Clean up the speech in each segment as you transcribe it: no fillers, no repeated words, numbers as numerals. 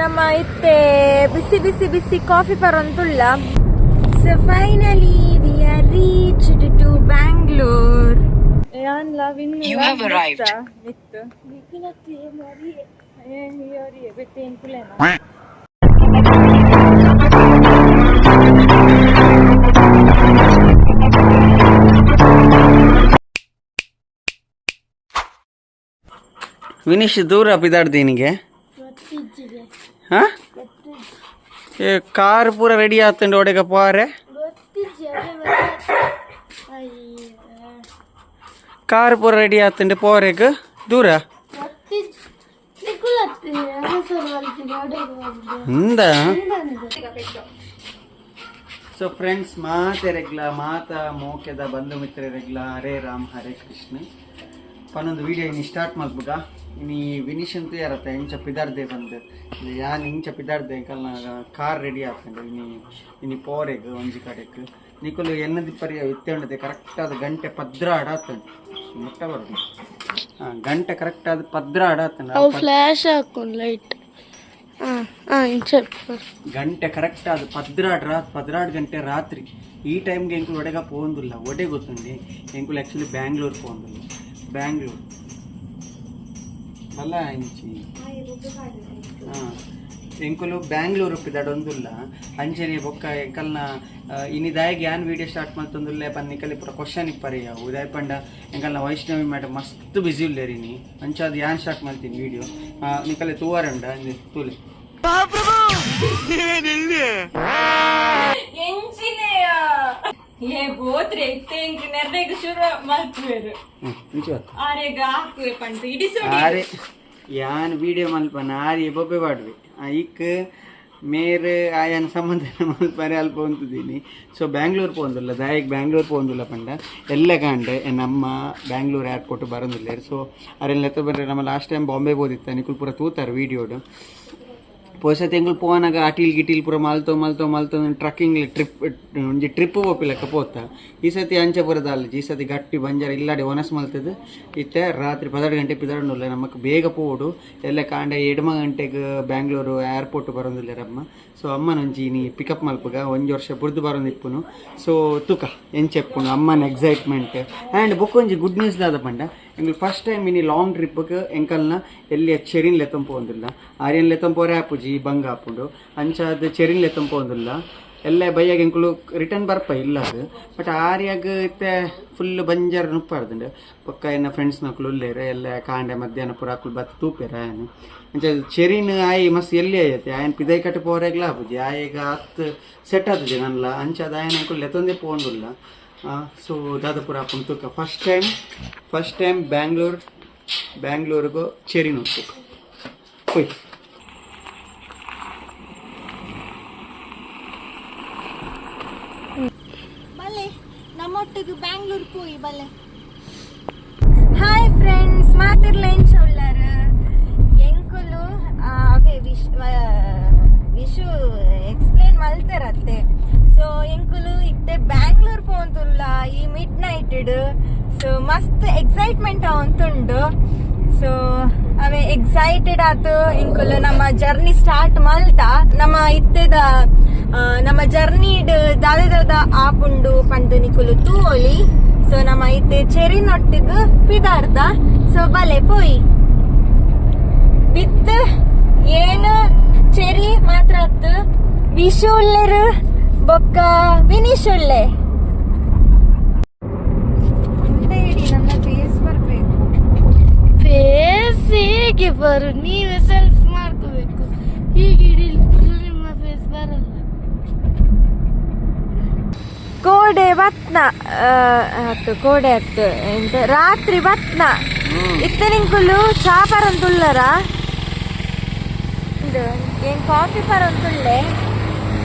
ನಮ್ಮ ಇತ್ತೆ ಬಿಸಿ ಬಿಸಿ ಬಿಸಿ coffee ಪರೊಂದುಲ್ಲ. So finally we are reached to Bangalore. You have arrived. Vinish ದೂರ ಪಿದಾಡ್ದೀನಿಗೆ. ಹಾ, ಏ ಕಾರ್ ಪೂರ ರೆಡಿ ಆತಂಡು, ಒಡೆಗ ಪಾರೆ. ಕಾರ್ ಪೂರ ರೆಡಿ ಆತಂಡು, ಪೋರೆಗ್ ದೂರ ಇಂದ. ಸೊ ಫ್ರೆಂಡ್ಸ್, ಮಾತೆರೆಗ್ಲ ಮಾತಾ ಮೋಕೆದ ಬಂಧು ಮಿತ್ರರೆಗ್ಲ ಹರೇ ರಾಮ್ ಹರೇ ಕೃಷ್ಣ. ಪನ್ನೊಂದು ವೀಡಿಯೋ ಇನಿ ಸ್ಟಾರ್ಟ್ ಮಲ್ಪುಗ. ಇನಿ ವಿನಿಶ್ ಅಂತ ಯಾರತ್ತ ಇಂಚ ಪಿದಾರ್ದೆ ಬಂದು ಯಾನ್ ಇಂಚ ಪಿದಾರ್ದೆ. ಕಲ್ನ ಕಾರ್ ರೆಡಿ ಆತಂಡು. ಇನಿ ಇನಿ ಪೋರೆಗ್ ಒಂಜಿ ಕಡೆಕ್. ನಿಕುಲು ಎನ್ನದಿ ಪರಿ ಇತ್ತೆ ಉಂಡತೆ. ಕರೆಕ್ಟ್ ಆದ ಗಂಟೆ 12 ಆತಂಡು. ಮುಟ್ಟ ಬರೋದು. ಹಾಂ, ಗಂಟೆ ಕರೆಕ್ಟ್ ಆದ 12 ಆತಂಡು. ಫ್ಲಾಶ್ ಹಾಕೊಂಡು ಲೈಟ್. ಹಾಂ ಹಾಂ చెప్పు. ಗಂಟೆ ಕರೆಕ್ಟ್ ಅದು 12 ರಾತ್ 12 ಗಂಟೆ ರಾತ್ರಿ. ಈ ಟೈಮ್ಗೆ ಎಂಕುಲು ಒಡೆಗ ಪೋಂದುಲ್ಲ. ಒಡೆ ಗೊತ್ತುಂಡಿ? ಎಂಕುಲು ಆ್ಯಕ್ಚುಲಿ ಬ್ಯಾಂಗ್ಳೂರ್ ಪೋಂದುಲ್ಲ. ಬ್ಯಾಂಗ್ಳೂರ್ ಬಲ್ಲ ಇಂಚಿ. ಹಾಂ, ಎಂಕುಲು ಬ್ಯಾಂಗ್ಳೂರು ಪಿದಾಡೊಂದುಲ್ಲ. ಅಂಚನೆ ಬೊಕ್ಕ ಎಂಕಲ್ನ ಇನಿ ದಾಯಗ್ ಯಾನ್ ವೀಡಿಯೋ ಸ್ಟಾರ್ಟ್ ಮಲ್ತೊಂದುಲ್ಲೆ ಪನ್ ನಿಕಲಿ ಪೂರ ಕ್ವಶನ್ ಇಪ್ಪರಿ. ಅವು ದಾಯ ಪಂಡ ಎಂಕಲ್ನ ವೈಷ್ಣವಿ ಮೇಡಮ್ ಮಸ್ತ್ ಬಿಸಿ ಉಲ್ಲೇರಿ ಇನಿ. ಅಂಚಾದ್ ಯಾನ್ ಸ್ಟಾರ್ಟ್ ಮಲ್ತೀನಿ ವೀಡಿಯೋ. ನಿಕಲೆ ತೂವರಂಡ ತೂಲೆ. ಎಂಚಿನೆಯ ಏ ಬೋತ್ರೆ ಇತ್ತೆ ಇಂಕ್ ನೆರ್ರೆಗ್ ಶುರು ಮಲ್ಪುವೆರು. ಹ್ಞೂ, ಇಂಚಿ ಬತ್ತ. ಆರೆಗ್ ಹಾಕುವೆ ಪಂಡ ಇಡಿಸು. ಆರೆ ಯಾನ್ ವೀಡಿಯೋ ಮಲ್ಪನ, ಆರಿ ಬೊಬ್ಬೆ ಪಾಡ್ವೆ. ಇಕ್ ಮೇರ್ ಆಯನ ಸಂಬಂಧ ಮಲ್ಪರೆ ಅಲ್ಪ ಉಂತುದೀನಿ. ಸೊ ಬ್ಯಾಂಗ್ಳೂರ್ ಪೋಂದುಲ್ಲ. ದಾಯಗ್ ಬ್ಯಾಂಗ್ಳೂರ್ ಪೋಂದುಲ್ಲ ಪಂಡ, ಎಲ್ಲ ಕಾಂಡೆ ನಮ್ಮ ಬ್ಯಾಂಗ್ಳೂರ್ ಏರ್ಪೋರ್ಟ್ ಬರೋದಿಲ್ಲ. ಸೊ ಅರೆನ್ ಲೆತ್ತ ಬರ್ರೆ. ನಮ್ಮ ಲಾಸ್ಟ್ ಟೈಮ್ ಬಾಂಬೆ ಪೋದಿತ್ತ, ನಿಕುಲು ಪೂರ ತೂತಾರ ವೀಡಿಯೋಡು. ಪೋಸ ತಿಂಗಳು ಪೋವನಾಗ ಅಟೀಲ್ ಗಿಟೀಲ್ ಪೂರ ಮಲ್ತೋ ಮಲ್ತೋ ಮಲ್ತೋ ಟ್ರಕ್ಕಿಂಗ್ ಟ್ರಿಪ್, ಒಂಜಿ ಟ್ರಿಪ್ ಪೋಪಿಲೆಕ್ಕ ಪೋತ. ಈ ಸತಿ ಅಂಚೆ ಪೂರ ದಾಲಜಿ. ಈ ಸತಿ ಗಟ್ಟಿ ಬಂಜಾರ ಇಲ್ಲಾಡಿ ಒನಸ್ ಮಲ್ತದು. ಇತ್ತೆ ರಾತ್ರಿ 12 ಗಂಟೆ ಪಿದಾಡೊಂದುಲ್ಲ. ನಮಕ್ ಬೇಗ ಪೋಡು. ಎಲ್ಲ ಕಾಂಡೆ ಎಡ್ಮ ಗಂಟೆಗೆ ಬ್ಯಾಂಗ್ಳೂರು ಏರ್ಪೋರ್ಟ್ ಬರೋದಿಲ್ಲ ಅಮ್ಮ. ಸೊ ಅಮ್ಮನ ಒಂಜಿ ಇನಿ ಪಿಕಪ್ ಮಲ್ಪುಗ. ಒಂಜಿ ವರ್ಷ ಬುರ್ದು ಬರೋದಿಪ್ಪುನು. ಸೊ ತುಕ ಎಂಚೆಪ್ಪುನು ಅಮ್ಮನ ಎಕ್ಸೈಟ್ಮೆಂಟ್. ಆ್ಯಂಡ್ ಬೊಕ್ಕ ಒಂಜಿ ಗುಡ್ ನ್ಯೂಸ್ ದಾದ ಪಂಡ, ಎಂಕುಲು ಫಸ್ಟ್ ಟೈಮ್ ಇನಿ ಲಾಂಗ್ ಟ್ರಿಪ್ಗೆ ಎಂಕಲ್ನ ಎಲ್ಲಿ ಚೆರಿನ್ ಲೆತ್ತೊಂದು ಪೋಂದಿಲ್ಲ. ಆರ್ಯನ್ ಲೆತ್ತೊಂದು ಪೋರೆ ಆಪುಜಿ, ಬಂಗ ಆಪುಂಡು. ಅಂಚಾದ್ ಚೆರಿನ್ ಲೆತ್ತೊಂದು ಪೋಂದಿಲ್ಲ. ಎಲ್ಲ ಬಯ್ಯಾಗ ಎಂಕುಲು ರಿಟರ್ನ್ ಬರ್ಪ ಇಲ್ಲ ಅದು. ಬಟ್ ಆರ್ಯಾಗ ಇತ್ತೆ ಫುಲ್ ಬಂಜಾರ ನುಪ್ಪಾರ್ದುಂಡು. ಪಕ್ಕ ಎನ್ನ ಫ್ರೆಂಡ್ಸ್ ನಕುಲು ಉಲ್ಲೇರು. ಎಲ್ಲ ಕಾಂಡೆ ಮಧ್ಯಾಹ್ನ ಪೂರ ಅಕುಲು ಬತ್ತು ತೂಪೆರ ಆಯನ್. ಅಂಚ ಚೆರಿನ್ ಆಯಿ ಮಸ್ತ್ ಎಲ್ಲಿ ಆಯತೆ. ಆಯನ್ ಪಿದೈ ಕಟ್ಟಿ ಪೋರೆಗ್ಲ ಆಪುಜಿ. ಆಯೆಗ ಅತ್ ಸೆಟ್ ಆತುಜಿ ನನ್ಲ. ಅಂಚಾದ್ ಆಯನ ಎಂಕುಲು ಲೆತ್ತೊಂದೇ ಪೋಂದುಲ್ಲ. ಸೊ ದಾದಪುರ ಆಪುಂಡು ತೂಕ. First time, first time Bangalore, ಬ್ಯಾಂಗ್ಳೂರ್ಗು ಚೆರಿನ್ ಹೋಗ್ಬೇಕು ಹೋಯ್. ಬಲ್ಲೆ, ನಮ್ಮೊಟ್ಟಿಗೆ ಬ್ಯಾಂಗ್ಳೂರ್ ಪೋಯಿ ಬಲ್ಲೆ. ಹಾಯ್ ಫ್ರೆಂಡ್ಸ್, ಮಾತಿರ್ಲ ಎಂಚ ಉಳ್ಳಾರ ಎಂಕುಲು? ಅವೇ ವಿಶ್ ವಿಶು ಎಕ್ಸ್ಪ್ಲೇನ್ ಮಲ್ತಾರತ್ತೆ. ಸೊ ಎಂಕುಲು ಇತ್ತೆ ಬ್ಯಾಂಗ್ಳೂರ್ ಪೋಂತುಲ್ಲ ಈ ಮಿಡ್ ನೈಟ್. ಸೊ ಮಸ್ತ್ ಎಕ್ಸೈಟ್ಮೆಂಟ್ ಅವಂತುಂಡು. ಸೊ ಅವೇ ಎಕ್ಸೈಟೆಡ್ ಆತು ಎಂಕುಲು ನಮ್ಮ ಜರ್ನಿ ಸ್ಟಾರ್ಟ್ ಮಲ್ತ. ನಮ್ಮ ಇತ್ತೆದ ನಮ್ಮ ಜರ್ನಿ ದಾದ ದಾದ ಆಪುಂಡು ಪಂದ್ ನಿಕುಲು ತೂವೊಲಿ. ಸೊ ನಮ್ಮ ಇತ್ತೆ ಚೆರಿನೊಟ್ಟಿಗೆ ಪಿದಾರ್ದ. ಸೊ ಬಲೆ ಪೋಯಿ. ವಿತ್ ಏನು ಚೆರಿ ಮಾತ್ರ ಅತ್ತು, ವಿಶು ಉಲ್ಲೆರು ಬೊಕ್ಕ ವಿನೀಶ್ ಉಲ್ಲೆ. ಮುಂದೆ ಇಡಿ, ನನ್ನ ಫೇಸ್ ಬರ್ಬೇಕು. ಫೇಸ್ ಹೇಗೆ ಬರು? ನೀವೇ ಸೆಲ್ಫ್ ಮಾಡ್ಕೋಬೇಕು. ಹೀಗೆ ಹಿಡಿಲಿಕ್ಕೆ ನಿಮ್ಮ ಫೇಸ್ ಬರಲ್ಲ. ಕೋಡೆ ಬತ್ನ ಹತ್ತು ಕೋಡೆ ಹತ್ತು ಎಂತ ರಾತ್ರಿ ಬತ್ನ. ಇತ್ತೆ ನಿಂಕುಲು ಚಾ ಪರಂತುಲ್ಲರ? ಏನ್ ಕಾಫಿ ಪರಂತುಳ್ಳೆ.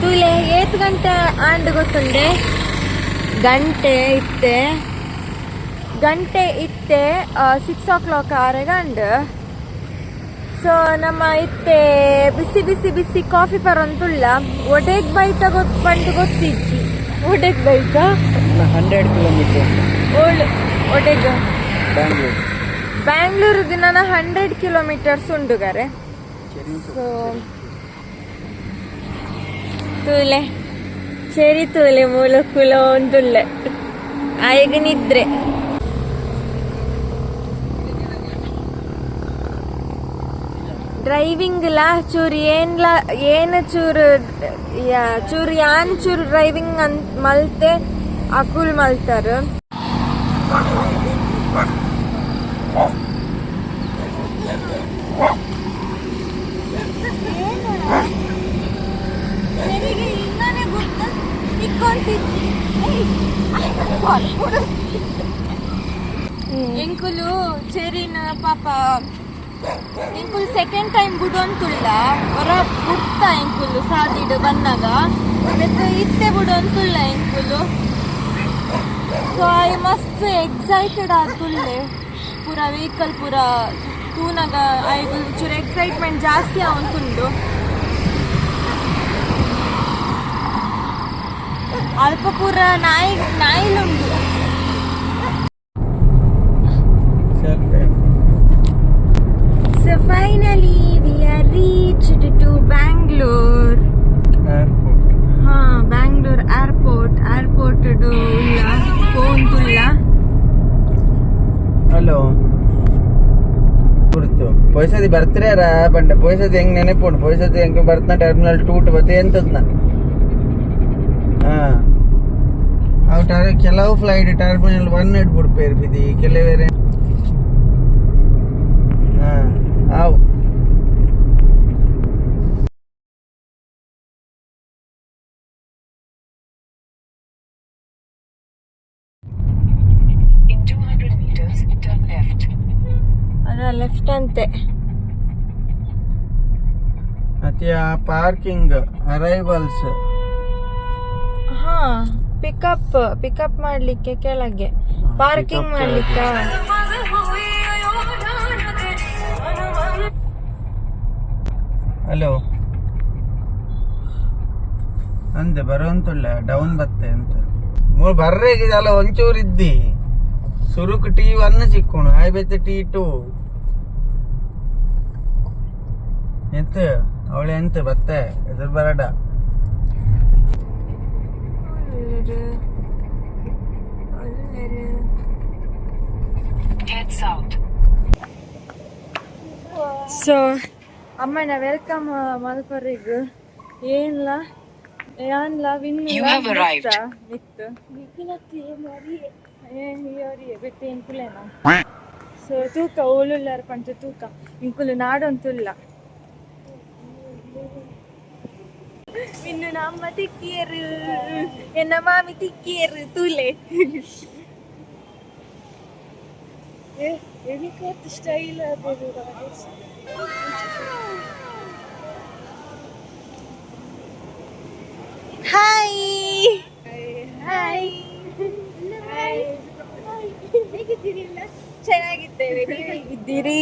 ತೂಲೆ, ಏತ್ ಗಂಟೆ ಆಂಡ್ ಗೊತ್ತುಂಡೆ? ಗಂಟೆ ಇತ್ತೆ, ಗಂಟೆ ಇತ್ತೆ 6 ಓ ಕ್ಲಾಕ್ ಆರೆಗ್ ಅಂಡ್. ಸೊ ನಮ್ಮ ಇತ್ತೆ ಬಿಸಿ ಬಿಸಿ ಬಿಸಿ ಕಾಫಿ ಪರಂತುಳ್ಳ. ಒಡೆಗ್ ಬೈತ ಗೊತ್ ಪಂಡ್ ಗೊತ್ತಿಜ್ಜಿ. ಒಡೆಗ್ ಬೈತ? 100 ಕಿಲೋಮೀಟರ್. ಓಳು ಒಡೆಗ್? ಬ್ಯಾಂಗ್ಳೂರ್. ಬ್ಯಾಂಗ್ಳೂರಿಗೆ ನನ್ನ 100 ಕಿಲೋಮೀಟರ್ಸ್ ಉಂಡುಗಾರೆ. ಸೊ ತೂಲೆ ಸರಿ ತೂಲೆ ಮೂಲ ಕುಲ ಒಂದುಳ್ಳೆ ಆಯಗ ನಿದ್ರೆ. ಡ್ರೈವಿಂಗ್ ಲಾ ಚೂರು ಏನ್ಲ ಏನ ಚೂರು ಚೂರು ಯಾನ್ ಚೂರು ಡ್ರೈವಿಂಗ್ ಅಂತ ಮಲ್ತೆ ಅಕುಲ್ ಮಲ್ತಾರ. ಎಂಕುಲು ಚೆರಿನ ಪಾಪ ಎಂಕುಲು ಸೆಕೆಂಡ್ ಟೈಮ್ ಬುಡೊಂತುಳ್ಳ ಹೊರ ಬುಡ್ತ ಎಂಕುಲು ಸಾದಿಡು ಬಂದಾಗ ಮತ್ತೆ ಇತ್ತೆ ಬುಡೊಂತುಳ್ಳ ಎಂಕುಲು. ಸೊ I ಮಸ್ತ್ ಎಕ್ಸೈಟೆಡ್ ಆತುಲ್ಲೆ. ಪೂರ ವೆಹಿಕಲ್ ಪೂರ ತೂನಗ ಐಗು ಚೂರು ಎಕ್ಸೈಟ್ಮೆಂಟ್ ಜಾಸ್ತಿ ಆವಂತುಂಡು. ಅಲ್ಪ ಪೂರ ನಾಯಿ ನಾಯಿಲುಂಡು. So finally we are reached to Bangalore. Airport. ಹಾ, ಬ್ಯಾಂಗ್ಳೂರ್ ಏರ್ಪೋರ್ಟ್. ಏರ್ಪೋರ್ಟ್ ಉಲ್ಲ ಪೋಂತುಲ್ಲ. ಹಲೋ ಗುರ್ತು ಪೊಯ್ಸದಿ ಬರ್ತೀರ ಪಂಡ ಪೊಯ್ಸದಿ ಹೆಂಗ್ ನೆನಪುಂಡು ಪೊಯ್ಸದಿ ಹೆಂಗ್ ಬರ್ತನ ಟರ್ಮಿನಲ್ ಟೂಟ್ ಬತ್ತೆ ಎಂತದ್ನ. ಹಾ ಅವು ಕೆಲವು ಫ್ಲೈಟ್ ಟರ್ಮಿನಲ್ 1 ಇಟ್ಬಿಡ್ಪೇರು ಬಿದಿ ಕೆಲವೇರೆ. ಹಾ ಅವು. In 200 meters, turn left. ಅದ ಲೆಫ್ಟ್ ಅಂತೆ. ಮತ್ತೆ ಆ ಪಾರ್ಕಿಂಗ್ ಅರೈವಲ್ಸ್. ಹಾ, ಪಿಕಪ್ ಪಿಕಪ್ ಮಾಡ್ಲಿಕ್ಕೆ ಕೆಳಗೆ ಪಾರ್ಕಿಂಗ್ pickup. ಮಾಡ್ಲಿಕ್ಕ. ಹಲೋ ಅಂದೆ ಬರುವಂತುಳ್ಳ ಡೌನ್ ಬತ್ತೆ ಅಂತ ಮೂರು ಬರ್ರೆ ಅಲ್ಲ ಒಂಚೂರು ಇದ್ದಿ ಸುರುಕ್ T1 ಚಿಕ್ಕೋಣ ಆಯ್ ಬೆತ್ತ T2 ಎಂತ ಅವಳೆ ಎಂತ ಬತ್ತೆ ಎದುರು ಬರಡ. Head south. So ಅಮ್ಮನ welcome ಮಲ್ಪರಿಗ್ ಏನ್ಲ ಯಾನ್ಲ ವಿನ್. You have arrived. ಮಿತ್ತು ಏನ್ ಇಯೋರಿಯೆ ಬೆತ್ತೆ ಇಂಕುಲೇನ. ಸೊ ತೂಕ ಓಲುಲ್ಲಾರ ಪಂಚ ತೂಕ ಇಂಕುಲು ನಾಡೊಂತುಲ್ಲ. ಇನ್ನು ನಮ್ಮ ತಿಕ್ಕಿಯರು ಎನ್ನ ಮಾಮಿ ತಿಕ್ಕಿಯರು ತೂಲೆ. ಸ್ಟೈಲ್. ಹಾಯ್ ಹಾಯ್, ಚೆನ್ನಾಗಿದ್ದೇವೆ, ನೀವು ಹೇಗಿದ್ದೀರಿ?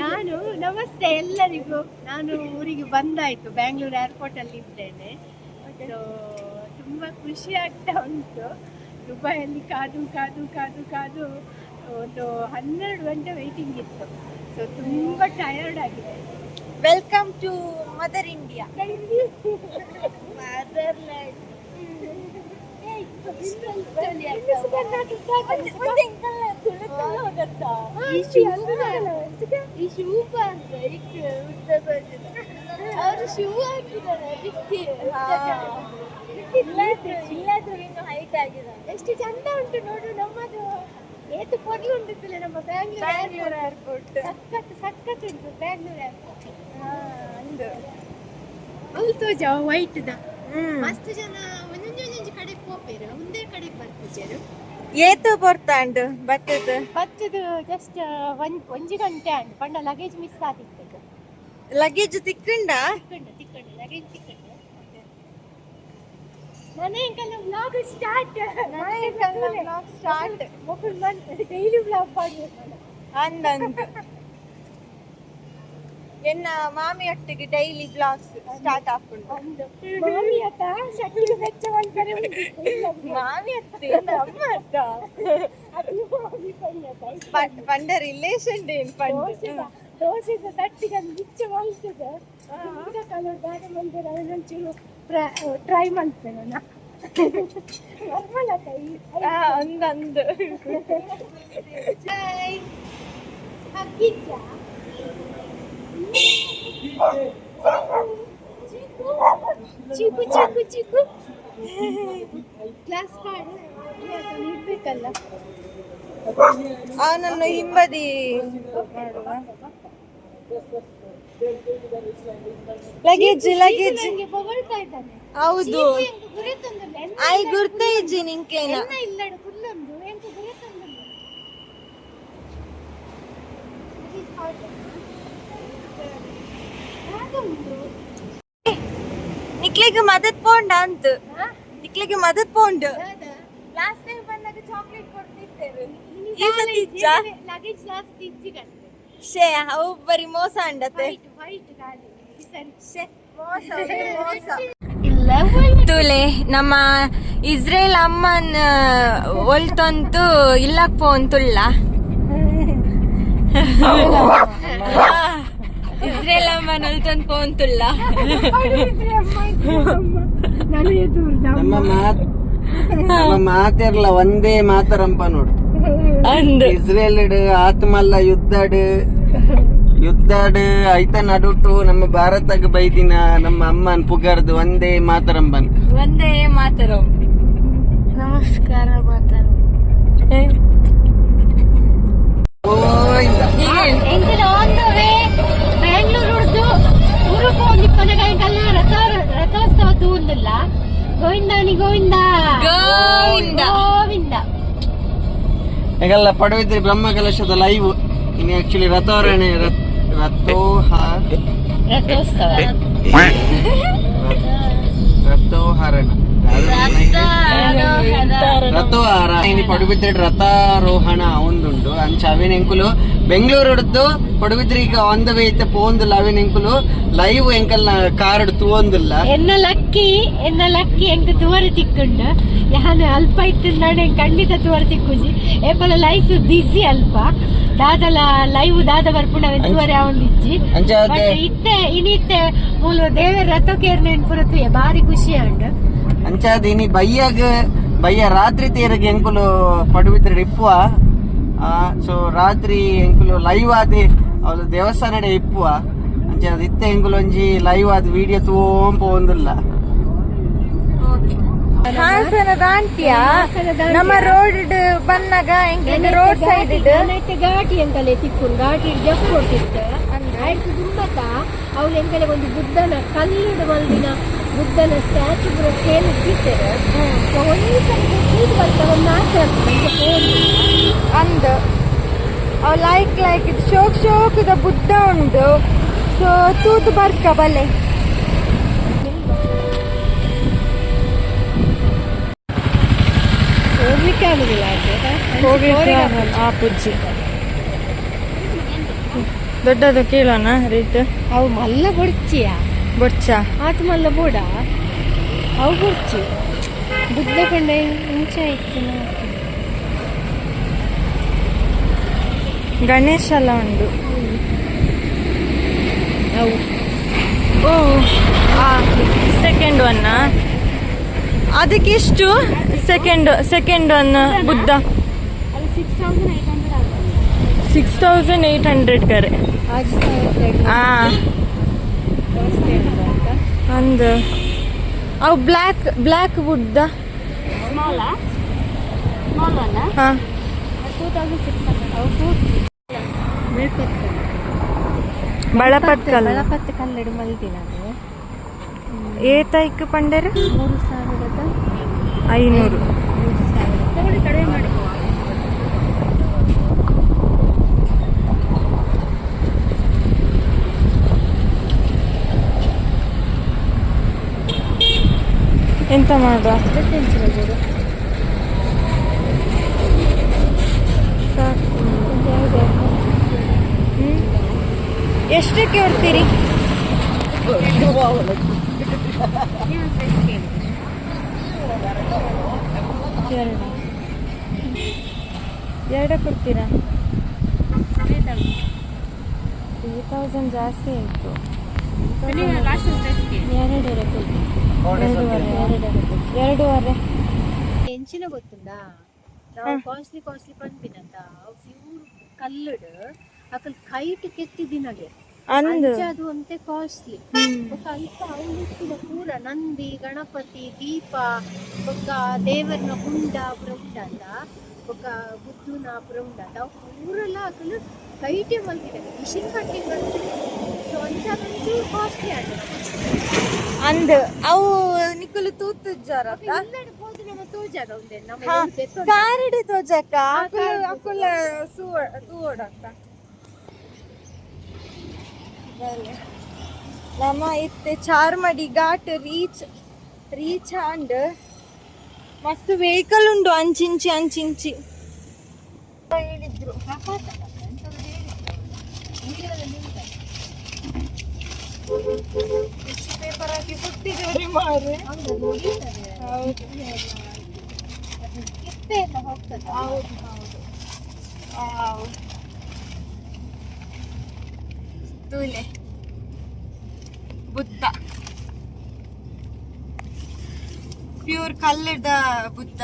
ನಾನು ನಮಸ್ತೆ ಎಲ್ಲರಿಗೂ. ನಾನು ಊರಿಗೆ ಬಂದಾಯ್ತು, ಬ್ಯಾಂಗ್ಳೂರ್ ಏರ್ಪೋರ್ಟ್ ಅಲ್ಲಿ ಇದ್ದೇನೆ. ಸೊ ತುಂಬಾ ಖುಷಿ ಆಗ್ತಾ ಉಂಟು. ದುಬೈಯಲ್ಲಿ ಕಾದು ಕಾದು ಕಾದು ಕಾದು ಒಂದು 12 ಗಂಟೆ ವೇಟಿಂಗ್ ಇತ್ತು. ಸೊ ತುಂಬಾ ಟಯರ್ಡ್ ಆಗಿದೆ. Welcome to mother India. Motherland. ಈ ಶೂ ಅವರು ಶೂ ಹಾಕಿದ್ದಾರೆ ಅದಕ್ಕೆ. ಇಲ್ಲಾದ್ರೂ ಇನ್ನು ಹೈಟ್ ಆಗಿದ್ದಾನೆ. ಎಷ್ಟು ಚಂದ ಉಂಟು ನೋಡು, ನಮ್ಮದು ಏತು ಪೊರ್ಲು ಉಂಟು ನಮ್ಮ ಬ್ಯಾಂಗ್ಳೂರ್. ಬ್ಯಾಂಗ್ಳೂರ್ ಏರ್ಪೋರ್ಟ್. ಸಖತ್ ಸಖತ್ ಉಂಟು ಬ್ಯಾಂಗ್ಳೂರ್ ಏರ್ಪೋರ್ಟ್. ಅಂದು. ಅವು ತೋಜ ವೈಟ್ the. ಹ್ಮ್. ಮಸ್ತ್ ಜನ ಒಂದೊಂದು ಒಂದೊಂದು ಕಡೆಗೆ ಪೋಪೇರು, ಒಂದೇ ಕಡೆಗೆ ಬರ್ಪುಜೆರು. ಏತು ಪೊರ್ತಾಂಡು ಬತ್ತದ? ಬತ್ತದು ಜಸ್ಟ್ ಒಂಜಿ ಗಂಟೆ ಆಂಡ್ ಪಂಡ ಲಗೇಜ್ ಮಿಸ್ ಆದಿತ್ತು. ಲಗೇಜ್ ತಿಕ್ಕಂಡ? ತಿಕ್ಕಂಡು ತಿಕ್ಕಂಡು, ಲಗೇಜ್ ತಿಕ್ಕಂಡು. ನನಗೆಲ್ಲ vlog start. Start. Daily vlog ಮಾಡಬೇಕು. ಅಂದಂದು ಎನ್ನ ಮಾಮಿ ಒಟ್ಟಿಗೆ ಡೈಲಿ ಬ್ಲಾಗ್ಸ್ ಸ್ಟಾರ್ಟ್ ಆಪುಂಡು. ಒಂದು ಮಾಮಿ ಅತ್ತ ಶಕ್ತಿ ವೆಚ್ಚ ಮಲ್ಪರೆ ಉಂಟು. ಮಾಮಿ ಅತ್ತೆ ಅಮ್ಮ ಅತ್ತ. ಅದು ಮಾಮಿ ಪಂಡ. ಪಂಡ ರಿಲೇಷನ್ ಡೇನ್ ಪಂಡ. ದೋಸೆ ಸಹ ತಟ್ಟಿಗೆ ಅದು ಮಿಚ್ಚ ಮಲ್ತದೆ. ಕಲರ್ ದಾದ ಮಲ್ದರೆ ಅವನೊಂಚೂರು ಟ್ರೈ ಮಾಡ್ತೇನೆ ನಾ. ಒಂದೊಂದು ಚೀಕು ಚೀಕು ಚೀಕು ಕ್ಲಾಸ್ ಇರ್ಬೇಕಲ್ಲ. ಅವನನ್ನು ಹಿಂಬದಿ ಮಾಡುವ. ಲಗೇಜ್ ಲಗೇಜ್ ನಂಗೆ ಬೊಗಳ್ತಾ ಇದ್ದಾನೆ. ಹೌದು. ಎಂಕ್ ಗುರಿ ತಂದಿಲ್ಲ. ಆಯ್ ಗುರ್ತ ಇಜ್ಜಿ ನಿಂಕೇನ. ಎನ್ನ ಇಲ್ಲಡು ಕುಲ್ಲೊಂದು ಎಂಕ್ ಗುರಿ ತಂದಿಲ್ಲ. ನಿಕ್ಲಿಗೆ ಮದತ್ ಪೋಂಡ ಅಂತ, ನಿಕ್ಲಿಗೆ ಮದತ್ ಪೋಂಡ್. ಲಾಸ್ಟ್ ಟೈಮ್ ಬಂದಾಗ ಚಾಕ್ಲೇಟ್ ಕೊಡ್ತಿದ್ದೇವೆ, ಈ ಸತಿ ಇಜ್ಜಾ? ಲಗೇಜ್ ಜಾಸ್ತಿ ಇಜ್ಜಿಗಂತೆ. ಶೇ, ಅವು ಬರಿ ಮೋಸ ಅಂಡತೆ. ವೈಟ್ ವೈಟ್ ಗಾಲಿ ಈ ಸರಿ. ಶೇ, ಮೋಸ ಮೋಸ. ಇಲ್ಲ. ತುಲೆ ನಮ್ಮ ಇಸ್ರೇಲ್ ಅಮ್ಮನ್ ಒಲ್ತೊಂತು ಇಲ್ಲಕ್ ಪೋಂತುಳ್ಳ. ಇಸ್ರೇಲ್ ಅಮ್ಮನ್ ಒಲ್ತೊಂದು ಪೋಂತುಳ್ಳ. ನನಗೆ ದೂರ. ನಮ್ಮ ಮಾತಿರ್ಲ ಒಂದೇ ಮಾತರಂಪ ನೋಡು. ಅಂದ್ ಇಸ್ರೇಲ್ ಆತ್ಮಲ್ಲ ಯುದ್ಧಡ್ ಯುದ್ಧಡ್ ಐತ ನಡುಟು ನಮ್ಮ ಭಾರತಗ್ ಬೈದಿನ ನಮ್ಮ ಅಮ್ಮನ್ ಪುಗರ್ದು ಒಂದೇ ಮಾತರಂಬನ್. ಒಂದೇ ಮಾತರಂ. ನಮಸ್ಕಾರ ಮಾತಾಡ. ಗೋವಿಂದ. ಎಂಕಲ ಆನ್ the way Bangalore ಹುಡ್ದು ಊರು ಪೋಂದಿಪ್ಪನಗ ಎಂಕಲ್ನ ರಥ ರಥೋತ್ಸವ ತೂಂದಿಲ್ಲ. ಗೋವಿಂದಾನಿ ಗೋವಿಂದ. ಗೋವಿಂದ. ಗೋವಿಂದ. ಈಗೆಲ್ಲ ಪಡುವಿದ್ರಿ ಬ್ರಹ್ಮ ಕಲಶದ ಲೈವ್. ಇನ್ನು ಆಕ್ಚುಲಿ ರಥೋರಣೆ ರಥೋಹ ರಥೋತ್ಸವ. ರಥೋಹರಣ ರಥೋಹಾರ. ಇನಿ ಪಡುಬಿದ್ರಿ ರಥಾರೋಹಣ ಒಂದುಂಡು. ಅಂಚ ಅವೇನ್ ಎಂಕುಲು ಬೆಂಗಳೂರು ಹಿಡ್ದು ಪಡುಬಿದ್ರಿ ಈಗ ಆನ್ the way ಇತ್ತೆ ಪೋಂದುಲ್ಲ. ಅವೇನ್ ಎಂಕುಲು ಲೈವ್ ಎಂಕಲ್ನ ಕಾರ್ಡ್ ತೂವೊಂದುಲ್ಲ. ಎನ್ನ ಲಕ್ಕಿ, ಎನ್ನ ಲಕ್ಕಿ, ಎಂಕ್ ತುವರೆ ತಿಕ್ಕುಂಡು. ಯಾನ್ ಅಲ್ಪ ಇತ್ತಿಂದಾಂಡ ಎಂಕ್ ಖಂಡಿತ ತುವರೆ ತಿಕ್ಕುಜಿ. ಏಪಲ ಲೈಫ್ ಬಿಸಿ ಅಲ್ಪ ದಾದಲ ಲೈವ್ ದಾದ ಬರ್ಪುಂಡ ಅವೆನ್ ತುವರೆ ಆವೊಂದಿಜ್ಜಿ. ಅಂಚ ಅದೇ. ಬಟ್ ಇತ್ತೆ ಇನಿತ್ತೆ ಮೂಲು ದೇವೆರ್ ರಥಕೇರ್ನ ಪುರ ತೂಯೆ ಬಾರಿ ಖುಷಿ ಆಂಡ್. ಅಂಚಾದ್ ಇನಿ ಬಯ್ಯಾಗ ಬಯ್ಯ ರಾತ್ರಿ ತೇರಿಗೆ ಎಂಕುಲು ಪಡುಬಿದ್ರಿ ಇಪ್ಪುವ. ಸೊ ರಾತ್ರಿ ಎಂಕುಲು ಲೈವ್ ಆದ್ ಅವ್ಲು ದೇವಸ್ಥಾನಡೆ ಇಪ್ಪುವ. ಅಂಚ ಇತ್ತೆ ಎಂಕುಲು ಒಂಜಿ ಲೈವ್ ಆದ್ ವಿಡಿಯೋ ತೂವೊಂ ಪೋವೊಂದುಲ್ಲ. ಹಾಸನದ ಆಂಟಿಯ ನಮ್ಮ ರೋಡ್ ಬಂದಾಗ ರೋಡ್ ಸೈಡ್. ಐತೆ ಘಾಟಿ ಎಂಕಲೆ ತಿಕ್ಕುಂಡು. ಘಾಟಿ ಜಫ್ ಕೊಟ್ಟಿತ್ತು ಆಯ್ತು ದುಂಬತ್ತ. ಅವ್ಳು ಎಂಕಲೆ ಒಂದು ಬುದ್ಧನ ಕಲ್ಲುಡು ಮಲ್ದಿನ ಬುದ್ಧನ ಸ್ಟ್ಯಾಚು ಪೂರ ಸೇಲ್ ಇಟ್ಟಿದ್ದಾರೆ. ಸೊ ಒಂಜಿ ಸರಿ ತೂದು ಬರ್ತ ಒಂದು ಆಸೆ ಆಗ್ತದೆ ಅಂಚ ಪೋದು. ಅಂದ್ ಅವ್ ಲೈಕ್ ಲೈಕ್ ಇದು ಶೋಕ್ ಶೋಕದ ಬುದ್ಧ ಉಂಡು. ಸೊ ತೂತು ಬರ್ಕ ಬಲೆ. ಹೋಗ್ಲಿಕ್ಕೆ ಆಗುದಿಲ್ಲ ಆಚೆ. ಆ ಪುಜ್ಜಿ ದೊಡ್ಡದು ಕೇಳೋಣ ರೇಟ್. ಅವು ಮಲ್ಲ ಬೊಡ್ಚಿಯ. ಬೊಡ್ಚ. ಆತ ಮಲ್ಲ ಬೋಡ ಅವು ಬೊಡ್ಚಿ. ಬುದ್ಧ ಕಂಡ ಇಂಚ ಇತ್ತು. ಗಣೇಶ ಎಲ್ಲ ಉಂಟು. ಅವು ಓ, ಸೆಕೆಂಡ್ ಒನ್ ಅದಕ್ಕೆ ಎಷ್ಟು? Second second one Buddha. ಅದು 6800 ಆಗ್ತದೆ. 6800 ಕರೆ. ಆ ಒಂದು ಅವು ಬ್ಲ್ಯಾಕ್ ಬ್ಲ್ಯಾಕ್ ಬುದ್ಧ. ಹಾ. 2600. ಬಳಪತ್ ಕಲ್ಲು. ಬಳಪತ್ತು ಕಲ್ಲಡು ಮಲ್ದಿನ ಅದು. ಏತೈಕ್ ಪಂಡೇರು? 3500. 500. 3000 ಕಡಿಮೆ ಮಾಡಿ. ಎಂತ ಮಾಡುವ? ಸಾಕು. ಹ್ಮ್? ಎಷ್ಟಕ್ಕೆ ಕೊಡ್ತೀರಿ? ಎರಡು ಎರಡು ಕೊಡ್ತೀರಾ? 3000 ಜಾಸ್ತಿ ಆಯಿತು. ಎರಡು. ಎರಡೂವರೆ ಎಂಚಿನ ಗೊತ್ತುಂಡಾ ನಾವು ಕಾಸ್ಟ್ಲಿ ಕಾಸ್ಟ್ಲಿ ಪನ್ಪಿನಂತ ಪ್ಯೂರ್ ಕಲ್ಲುಡು ಅಕಲ್ ಕೈಟ್ ಕೆತ್ತಿದಿನಗೆ ಅಂದು ಅಂಚ ಅದು ಒಂತೆ ಕಾಸ್ಟ್ಲಿ. ಬೊಕ್ಕ ಅಲ್ಪ ಅವ್ಲು ಪೂರ ನಂದಿ ಗಣಪತಿ ದೀಪ ಬೊಕ್ಕ ದೇವರ್ನ ಗುಂಡ ಪೂರ ಉಂಡಾತ ಬೊಕ್ಕ ಬುದ್ಧನ ಪೂರ ಉಂಡಾತ ಅವು ಪೂರೆಲ್ಲ ಅಕಲ್ ಕೈಟೆ ಮಲ್ತಿದ್ದಾರೆ ಮಿಷಿನ್ ಕಟ್ಟಿಂಗ್ ಮಲ್ತಿದೆ. ಸೊ ಅಂಚ ಒಂಚೂರು ಕಾಸ್ಟ್ಲಿ ಆಂಡ್. ಅಂದ್ ಅವು ನಿಕುಲು ತೂತುಜ್ಜಾರತ್ತ? ಇಲ್ಲಡೆ ಪೋದು ನಮ್ಮ ತೋಜಾದ ಉಂದೆ ನಮ್ಮ ಕಾರಡು ತೋಜಕ್ಕ ಅಕುಲು ಅಕುಲ ತೂವಡಕ್ಕ. ನಮ್ಮ ಇತ್ತೆ ಚಾರ್ಮಡಿ ಘಾಟ್ ರೀಚ್ ರೀಚ್ ಆಂಡ್. ಮಸ್ತ್ ವೆಹಿಕಲ್ ಉಂಡು ಅಂಚಿಂಚಿ ಅಂಚಿಂಚಿ ಹೇಳಿದ್ರು. ಪೇಪರ್ ಹಾಕಿ ಕೊಟ್ಟಿದ್ದಾರೆ ಮಾರೆ. ಹೌದು. ಕಿಪ್ಪೆ ಎಲ್ಲ ಹೋಗ್ತದೆ. ಹೌದು ಹೌದು. ವಾವ್. ತೂಲೆ ಬುದ್ಧ, ಪ್ಯೂರ್ ಕಲ್ಲದ ಬುದ್ಧ.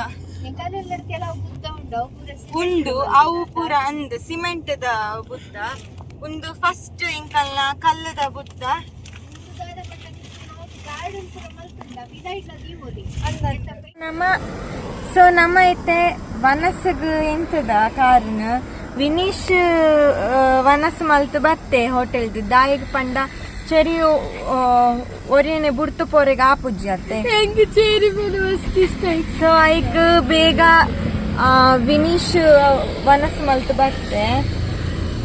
ಎಂಕಲೆಲ್ಲ ಕೆಲವು ಬುದ್ಧ ಉಂಡು ಅವು ಪೂರ ಉಂಡು ಅವು ಪೂರ ಅಂದ್ ಸಿಮೆಂಟ್ ದ ಬುದ್ಧ. ಒಂದು ಫಸ್ಟ್ ಇಂಕಲ್ನ ಕಲ್ಲದ ಬುದ್ಧ. ಗಾರ್ಡನ್ ಪೂರ ಮಲ್ತುಂಡ ಬಿದೈಡ್ಲ ದೀವೊಲಿ. ನಮ್ಮ ಸೊ ನಮ್ಮ ಇತ್ತೆ ವನಸ್ಗ್ ಎಂತದ ಕಾರಣ ವಿನೀಶ್ ವನಸ್ ಮಲ್ತ್ ಬತ್ತೆ ಹೋಟೆಲ್ದು. ದಾಯಿಗ್ ಪಂಡ ಚೆರಿ ಒರಿಯನೆ ಬುಡ್ತು ಪೋರೆಗ್ ಆಪುಜ್ಜಿ ಅತ್ತೆ. ಹೆಂಗೆ ಚೇರಿ ಮೇಲೆ ಮಸ್ತ್ ಇಷ್ಟ ಆಯ್ತು. ಸೊ ಐಕ್ ಬೇಗ ವಿನೀಶ್ ವನಸ್ ಮಲ್ತ್ ಬತ್ತೆ.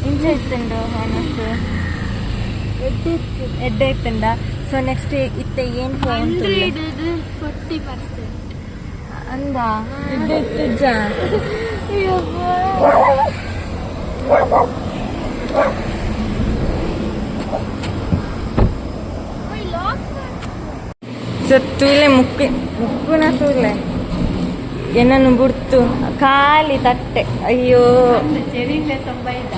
ಇಂಚ ಇತ್ತುಂಡು ವನಸ್ ಎಡ್ಡೆ ಇತ್ತುಂಡ. ಸೊ ನೆಕ್ಸ್ಟ್ ಇತ್ತೆ ಏನ್ 140%. ಅಂದ ಎಡ್ಡೆ ಇತ್ತುಜ್ಜ. ಸೊ ತೂಲೆ ಮುಕ್ಕು ಮುಕ್ಕುನ ತೂಲೆ ಏನನ್ನು ಬುಡ್ತು ಖಾಲಿ ತಟ್ಟೆ ಅಯ್ಯೋ. ಚೆರಿಲೆ ಸೊಂಬೈದ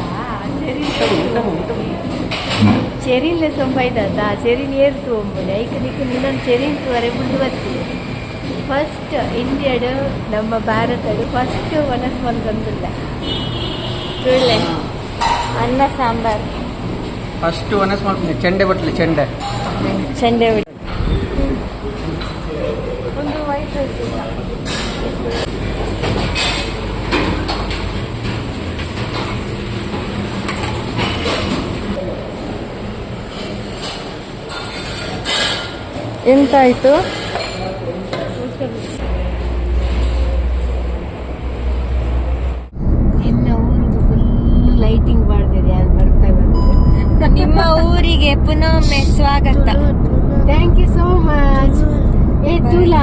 ಚೆರಿಲೆ ಸೊಂಬೈದ ಚೆರಿನ್ ಏರ್ತು ಒಂಬಳೆ ಐಕ್ ನಿಕ್ ನಿನ್ನೊಂದು ಚೆರಿನ್ ತೂವರೆ ಮುಂದೆ ಬರ್ತೀವಿ. ಫಸ್ಟ್ ಇಂಡಿಯಾಡು ನಮ್ಮ ಭಾರತಡು ಫಸ್ಟ್ ವನಸ್ ಮಲ್ತೊಂದುಲ್ಲ. ತೂಲೆ ಅನ್ನ ಸಾಂಬಾರ್. ಫಸ್ಟ್ ಒನಸ್ ಮಲ್ಪುನಿ ಚೆಂಡೆ ಬಟ್ಲಿ ಚೆಂಡೆ. ಚೆಂಡೆ ಬಿಡಿ ಒಂದು ವೈಟ್ ರೈಸ್ ಇಲ್ಲ. ಎಂತಾಯ್ತು? ನಿನ್ನ ಊರಿಗೆ ಫುಲ್ ಲೈಟಿಂಗ್ ಮಾಡ್ತಿದೆ ಯಾರು ಬರ್ತಾ ಬಂದು. ನಿಮ್ಮ ಊರಿಗೆ ಪುನೊಮ್ಮೆ ಸ್ವಾಗತ. Thank you so much. ಏ ತೂಲಾ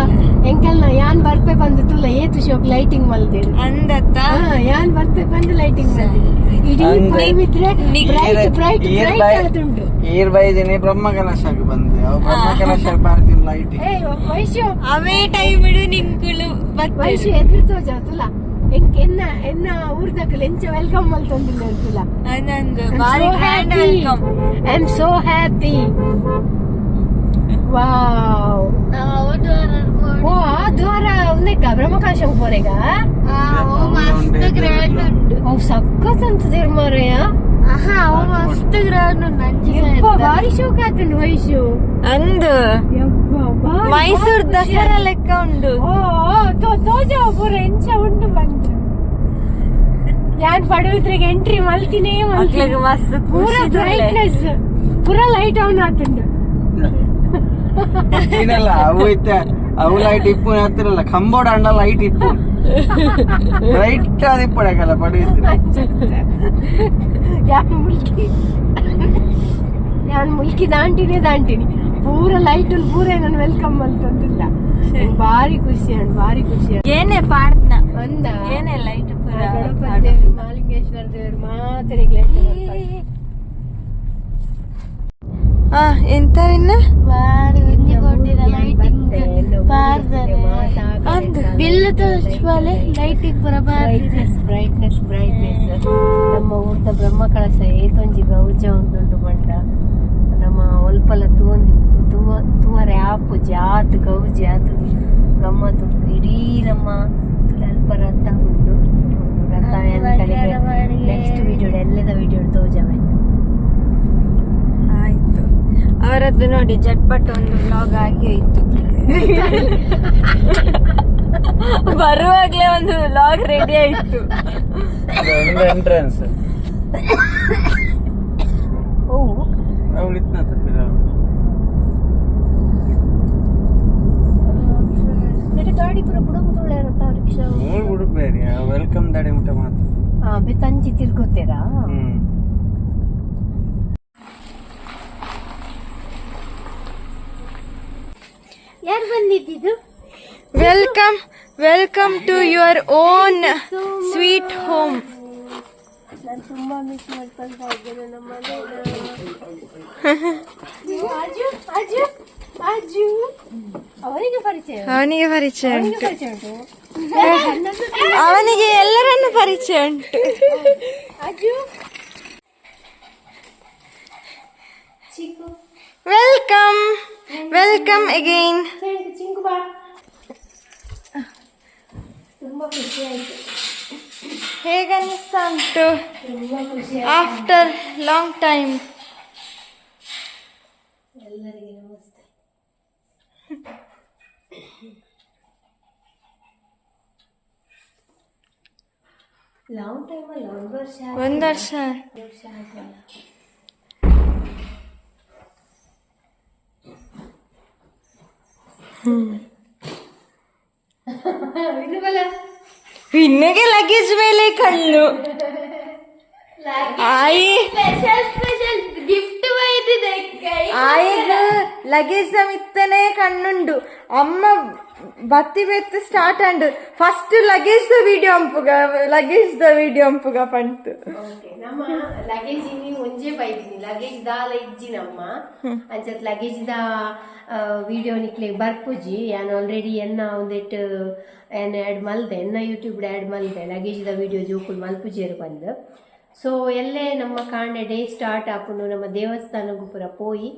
ಎಂಕಲ್ನ ಯಾನ್ ಬರ್ಪೆ ಬಂದು ತೂಲಾ ಏತು ಶೋಕ್ ಲೈಟಿಂಗ್ ಮಲ್ದಿರು. ಅಂದತ್ತ? ಯಾನ್ ಬರ್ಪೆ ಬಂದು ಲೈಟಿಂಗ್ ಮಲ್ದಿರು ಇಡೀ ಅಂದ್. ಪೈಮಿದ್ರೆ Bright bright bright ಆದುಂಡು. ಈರ್ ಬೈದಿನಿ ಬ್ರಹ್ಮ ಕಲಶಕ್ಕೆ ಬಂದೆ ಅವು ಬ್ರಹ್ಮ ಕಲಶ ಬಾರ್ದಿನ ಲೈಟಿಂಗ್. ಏ ವೈಶು ಅವೇ ಟೈಮ್ ಇಡು ನಿಂಕುಲು ವೈಶು ಬರ್ತೇವೆ. ಎದುರು ತೋಜ ತುಲಾ ಎಂಕ್ ಎನ್ನ ಎನ್ನ ಊರ್ದಕಲ್ ಎಂಚ welcome ಮಲ್ತೊಂದಿಲ್ಲ ತುಲಾ. ಅಂದಂದು ಬಾರಿ grand welcome. I am so happy. Wow. ಓ ಆ ದ್ವಾರ ಉಂದೆಕ್ಕ ಬ್ರಹ್ಮಕಾಶ ಪೋರೆಗ. ಮಸ್ತ್ ಗ್ರ್ಯಾಂಡ್ ಉಂಟು. ಅವು ಸಖತ್ ಅಂತದಿರ್ ಮಾರಾಯ. ಅವು ಮಸ್ತ್ ಗ್ರ್ಯಾಂಡ್ ಉಂಟು ಅಂಚೆ. ಯಪ್ಪ ಬಾರಿ ಶೋಕ ಆತುಂಡು ವೈಶು. ಅಂದು ಯಪ್ಪ ಬಾರಿ ಮೈಸೂರ್ ಬಾರಿ ಖುಷಿ ದಸರಾ ಆಯ್ತು. ಲೆಕ್ಕ ಉಂಡು. ಓ ತೋಜ ಪೂರ ಎಂಚ ಉಂಡು ಬಂತು ಯಾನ್ ಪಡುವಿದ್ರಿಗೆ ಎಂಟ್ರಿ ಮಲ್ತಿನೇ ಮಲ್ತೀನಿ. ಅಕ್ಲೆಗ್ ಮಸ್ತ್ ಪೂರ ಖುಷಿ ತುಲೆ. ಬ್ರೈಟ್ನೆಸ್ ಪೂರ ಲೈಟ್ ಆನ್ ಆತುಂಡು. ಏನಲ್ಲ ಅವು ಇತ್ತ ಅವು ಲೈಟ್ ಇಪ್ಪು ಹತ್ತಿರಲ್ಲ ಕಂಬೋಡ ಅಂಡ ಲೈಟ್ ಇಪ್ಪು ಬ್ರೈಟ್ ಅದು ಇಪ್ಪಡಕಲ್ಲ ಪಡುವಿದ್ರೆ. ಯಾನ್ ಮುಲ್ಕಿ ಯಾನ್ ಮುಲ್ಕಿ ದಾಂಟಿನೇ ದಾಂಟಿನಿ ಪೂರ ಲೈಟ್ ಪೂರ ನಾನು welcome ಮಲ್ತೊಂದಿಲ್ಲ. ಬಾರಿ ಖುಷಿ ಅಂಡ್ ಬಾರಿ ಖುಷಿ ಆಂಡ್. ಏನೇ ಪಾಡ್ನ ಅಂದ ಏನೇ ಲೈಟ್ ಪೂರ. ಗಣಪತಿ ದೇವರು ಮಾಲಿಂಗೇಶ್ವರ ದೇವರು ಮಾತ್ರ ಎಂತ ಇನ್ನ ಬಾರಿ ಒಂಜಿ ಕೋಟಿದ ಲೈಟಿಂಗ್ ಬಾರ್ದರೆ. ಅಂದ್ ಬಿಲ್ ತೋಚ್ಬಾಲೆ ಲೈಟಿಂಗ್ ಪೂರ ಬಾರ್ದಿದೆ. Brightness brightness brightness. ನಮ್ಮ ಊರ್ದ ಬ್ರಹ್ಮ ಕಳಸ ಏತೊಂಜಿ ಗೌಜ ಒಂದುಂಡು ಮಂಡ ನಮ್ಮ ಒಲ್ಪಲ ತೂವೊಂದಿ ತೂವರೆ ಆಪ್ ಆಪುಜಿ ಆತ್ ಗೌಜಿ ಆತು ಗಮ್ಮತ್ತು. ಇಡೀ ನಮ್ಮ ಅಲ್ಪ ರಥ ಉಂಟು. ರಥ ನೆಕ್ಸ್ಟ್ ವಿಡಿಯೋ ಎಲ್ಲದ ವಿಡಿಯೋ ತೋಜವೆ. ಆಯ್ತು, ಅವರದ್ದು ನೋಡಿ, ಜಟ್ಪಟ್ ಒಂದು ವ್ಲಾಗ್ ಆಗಿ ಆಯ್ತು. ಬರುವಾಗ್ಲೇ ಒಂದು ವ್ಲಾಗ್ ರೆಡಿ ಆಯ್ತು. ಎಂಟ್ರೆನ್ಸ್. ಓ. ಅವಳು ಇತ್ನ. ಗಾಡಿ ಪೂರ ಬುಡಂದುಳ್ಳ ರಿಕ್ಷಾ. ಮೂರು ಉಡುಪೇರಿ welcome ದಾಡಿ ಮುಟ್ಟ ಮಾತು. ಹಾ, ತಂಚಿ ತಿರ್ಗೋತೀರಾ? ಹ್ಮ್. ಯಾರು ಬಂದಿದ್ದು? Welcome, welcome to your own sweet home. ನಾನು ತುಂಬಾ ಮಿಸ್ ಮಾಡ್ಕೊಳ್ತಾ ಇದ್ದೇನೆ ನಮ್ಮ ಮನೇನ. ಅಜು, ಅಜು, ಅಜು, ಅವನಿಗೆ ಪರಿಚಯ. ಅವನಿಗೆ ಪರಿಚಯ ಅವನಿಗೆ ಉಂಟು. ಪರಿಚಯ ಉಂಟು. ಅವನಿಗೆ ಎಲ್ಲರನ್ನು ಪರಿಚಯ ಉಂಟು. Aju, Chikku. Welcome, welcome again. Chinku, Chinku ಬಾ. ತುಂಬಾ ಖುಷಿ ಆಯ್ತು. ಹೇಗನ್ನಿಸ್ತಾ ಉಂಟು? ತುಂಬಾ ಖುಷಿ. After long time. ಎಲ್ಲರಿಗೆ ನಮಸ್ತೆ. ಲಾಂಗ್ ಟೈಮ್ ಅಲ್ಲ, ಒಂದು ವರ್ಷ. ಒಂದು ವರ್ಷ. ವರ್ಷ ಆಗಲ್ಲ. ಇನ್ನು ಬಲ. ಇನ್ನಗೆ ಲಗೇಜ್ ಮೇಲೆ ಕಣ್ಣು ಆಯಿ. ಸ್ಪೆಷಲ್ ಸ್ಪೆಷಲ್ ಗಿಫ್ಟ್ ಬೈದಿದೆ. ಆಯಿಗ ಲಗೇಜ್ ಮಿತ್ತನೆ ಕಣ್ಣುಂಡು. ಅಮ್ಮ ಬತ್ತಿ ಬೆತ್ತು start and first luggage the video ಅಂಪುಗ, luggage the video ಅಂಪುಗ ಪಂತು. ಓಕೆ, ನಮ್ಮ ಲಗೇಜ್ ಇನ್ನಿ ಒಂಜೇ ಬೈದಿನಿ. ಲಗೇಜ್ ದಾಲ ಇಜ್ಜಿ ನಮ್ಮ ಅಂಚತ್ ಲಗೇಜ್ the video ನಿಕ್ಲೆ ಬರ್ಪುಜಿ. ಯಾನ್ ಆಲ್ರೆಡಿ ಎನ್ನ ಒಂದೆಟ್ ಏನ್ ಆ್ಯಡ್ ಮಲ್ದೆ, ಎನ್ನ ಯೂಟ್ಯೂಬ್ ಆ್ಯಡ್ ಮಲ್ದೆ ಲಗೇಜ್ the video. ಜೋಕುಲು ಮಲ್ಪುಜೇರು ಬಂದು. ಸೊ ಎಲ್ಲೇ ನಮ್ಮ ಕಾಂಡೆ ಡೇ ಸ್ಟಾರ್ಟ್ ಆಪುಂಡು. ನಮ್ಮ ದೇವಸ್ಥಾನಗೂ ಪೂರ ಪೋಯಿ,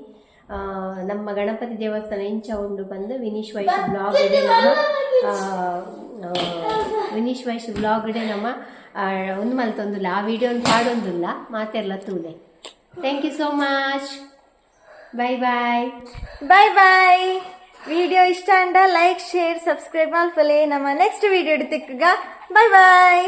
ನಮ್ಮ ಗಣಪತಿ ದೇವಸ್ಥಾನ ಇಂಚ ಉಂಡು ಬಂದು ವಿನೀಶ್ ವೈಶ್ ಬ್ಲಾಗ್ ಇದೆ ನಮ್ಮ ವಿನೀಶ್ ವೈಶ್ ಬ್ಲಾಗ್ ಇದೆ ನಮ್ಮ ಒಂದು ಮಲ್ತೊಂದುಲ್ಲ. ಆ ವಿಡಿಯೋ ಪಾಡೊಂದುಲ್ಲ. ಮಾತೆರ್ಲ ತೂಲೆ. Thank you so much, bye bye. Bye bye. Video ಇಷ್ಟ ಅಂಡ ಲೈಕ್, ಶೇರ್, ಸಬ್ಸ್ಕ್ರೈಬ್ ಮಲ್ಪಲೆ. ನಮ್ಮ ನೆಕ್ಸ್ಟ್ ವಿಡಿಯೋ ತಿಕ್ಕಗ. Bye bye.